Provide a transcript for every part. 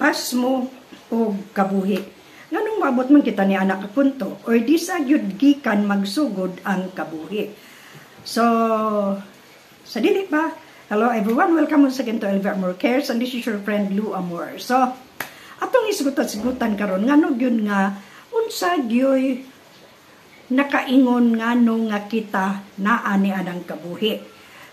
Pasmo o kabuhi. Nganong maabot man kita ni ana ka punto or di sa gyud gikan magsugod ang kabuhi? So, sa dili pa, hello everyone, welcome once again to LV Amor Cares and this is your friend Lou Amor. So, atong isugutan-sigutan karon ngano gyud nga unsa gyud nakaingon ngano nga kita naa ni anang kabuhi.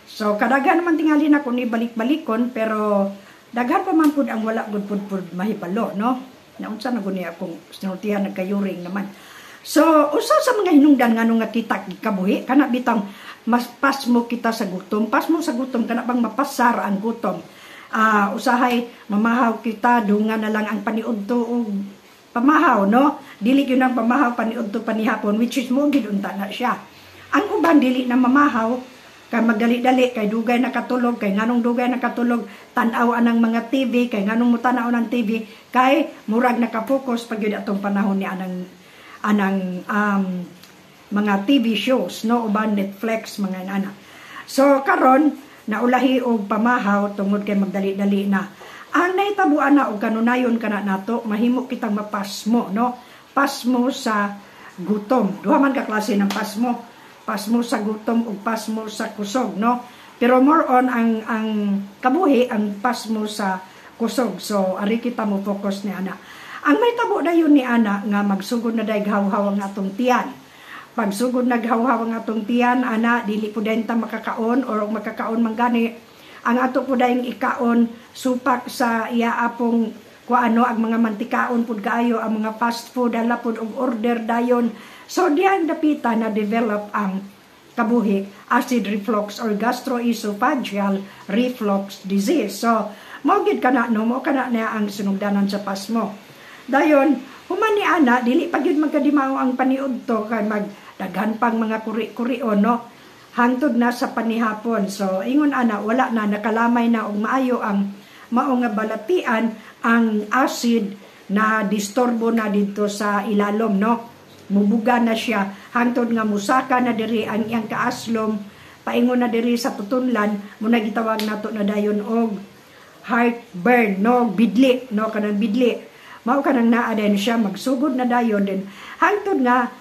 So, kadaghan naman tingali na kung ibalik-balikon, pero daghan pa man pud ang wala gud pud mahibalo, no? Naunsa na gud niya akong sinultihan, nagkayuring naman. So, usa sa mga hinungdan ngano nga kita kabuhi, kana bitang mas pasmo kita sa gutom, pasmo sa gutom, kana bang mapasar ang gutom. Usahay mamahaw kita, dunga na lang ang paniudto og pamahaw, no? Dili gyud ang pamahaw paniudto panihapon, which is mo gid unta na siya. Ang uban dili na mamahaw kay magdali-dali, kay dugay nakatulog. Kay nganong dugay nakatulog? Tan-aw anang mga TV. Kay nganong mutanaw ng TV? Kay murag nakapokus pag yun atong panahon ni anang anang mga TV shows, no, uban Netflix, mga ana. So karon naulahi og pamahaw tungod kay magdali-dali na. Ang nahitabuan na og kanunayon kana nato, mahimo kitang mapasmo, no? Pasmo sa gutom. Duha man ka klase ng pasmo: pasmo sa gutom ug pasmo sa kusog, no? Pero more on ang kabuhi ang pasmo sa kusog. So ari kita mo focus ni ana. Ang may tabo dayon ni ana nga magsugod na day ghaw-haw ang atong tiyan. Pagsugod naghawhaw ang atong tiyan ana, dili po dayon ta makakaon or makakaon man gani, ang ato po dayong ikaon supak sa iya apong kuano, ang mga mantikaon pud kaayo, ang mga fast food, hala pud og order dayon. So diyan dapita na develop ang kabuhi, acid reflux or gastroesophageal reflux disease. So mao gid kana, no? Mao kana na ang sinugdanan sa pasmo. Dayon human ni ana, dili pa gyud magkadimao ang paniudto kay mag daghan pang mga kuri-kurion, no, hangtod na sa panihapon. So ingon ana, wala na, nakalamay na og maayo ang mao nga balatian. Ang acid na disturbo na dito sa ilalom, no? Mubuga na siya hangtod nga musaka na diri ang iyang kaaslom, paingon na diri sa tutunlan mo na. Gitawag nato na dayon og heartburn, no? Bidli, no? Kanang bidli, mao kanang naa din siya, magsugod na dayon din hangtod nga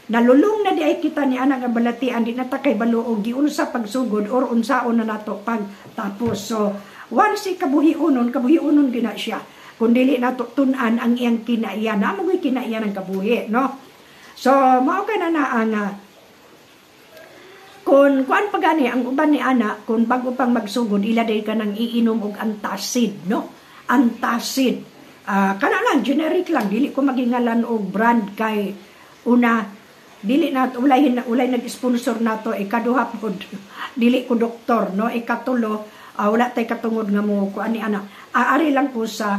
nalulong na di ay kita ni ana nga balatian. Di na ta kay balo og giunsa pagsugod or unsaon na nato pag tapos. So once kabuhi-unon, kabuhi-unon gina siya kung dili nato tun-an ang iyang kinaiyan. Na mo kinaiyan ang kabuhi, no? So mao ka na na ang kung kuan pa gani ang uban ni ana, kung bago pang magsugod, ila day ka nang iinom og antacid, no? Antacid, kana lang generic lang, dili ko magingalan og brand kay una, dili na ulay ulay nag-sponsor nato, ikaduha pod, dili ko doktor, no? Ikatulo, wala tay katungod nga mo kuan ni ana. Aari lang ko sa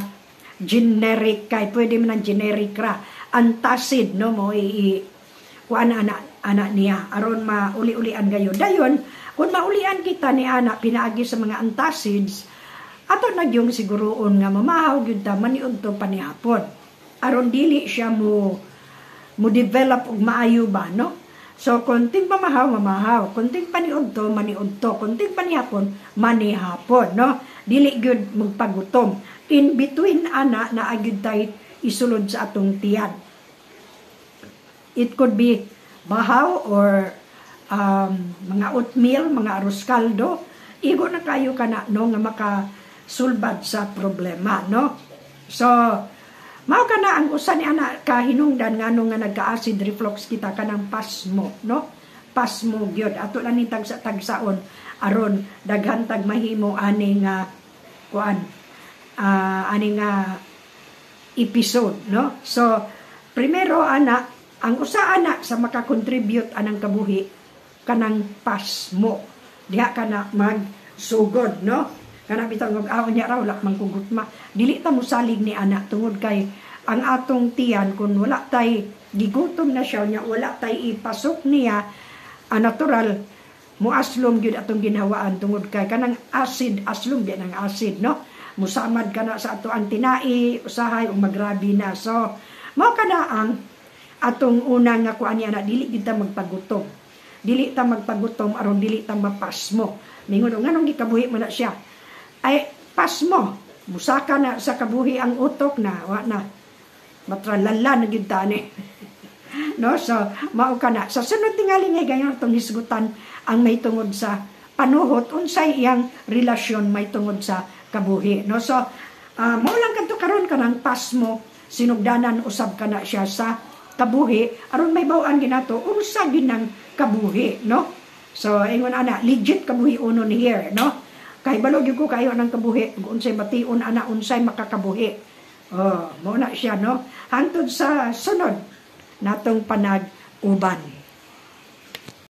generic kay pwede man ang generic ra, antacid, no? Mo i kuan ana ana niya aron mauli-ulian gayon. Dayon kung maulian kita ni ana pinaagi sa mga antacids, ato na yung siguroon nga mamahaw gyud ta maniudto panihapon aron dili siya mo mo develop og maayo ba, no? So konting pamahaw, mamahaw, konting paniudto, maniudto, konting panihapon, manihapon, no? Dili gyud magpagutom. In between ana, naa gyud tay isulod sa atong tiyan. It could be bahaw or mga oatmeal, mga arroz caldo. Igo na kayo kana, no, nga makasulbad sa problema, no? So mao kana ang usa ni ana kahinungdan ngano nga nagka-acid reflux kita, kanang pasmo, no? Pasmo gyud. Ato lang ning tagsa-tagsaon aron daghan tag mahimo ani nga kuan, ani nga episode, no? So primero ana, ang usa ana sa makakontribute anang kabuhi, kanang pasmo. Diha kana magsugod, no? Kana bitang og aw niya raw wala man kugutma. Dili ta mosalig ni ana tungod kay ang atong tiyan, kung wala tay gigutom na siya nya wala tay ipasok niya, ang natural muaslom gyud atong ginhawaan tungod kay kanang acid, aslom gyud ang acid, no? Musamad kana sa ato ang tinai usahay ug magrabe na. So mao kana ang atong una nga kuan niya na dili gyud ta magpagutom. Dili ta magpagutom aron dili ta mapasmo. Mingon, nganong gikabuhi man na siya? Ay, pasmo. Musaka na sa kabuhi ang utok na, wa na. Matralala na gyud tani, no? So, mao ka na. Sa sunod tingali nga gayon itong hisgutan ang may tungod sa panuhot, unsay iyang relasyon may tungod sa kabuhi, no? So, mao lang kadto karon, kanang pasmo, sinugdanan usab kana siya sa kabuhi aron may bawaan ginato unsa ginang kabuhi, no? So ingon ana, legit kabuhi uno ni here, no? Kay balo gyud ko kayo ng kabuhi, unsay bation ana, unsay makakabuhi. Oh, mao na siya, no? Hangtod sa sunod natong panag-uban.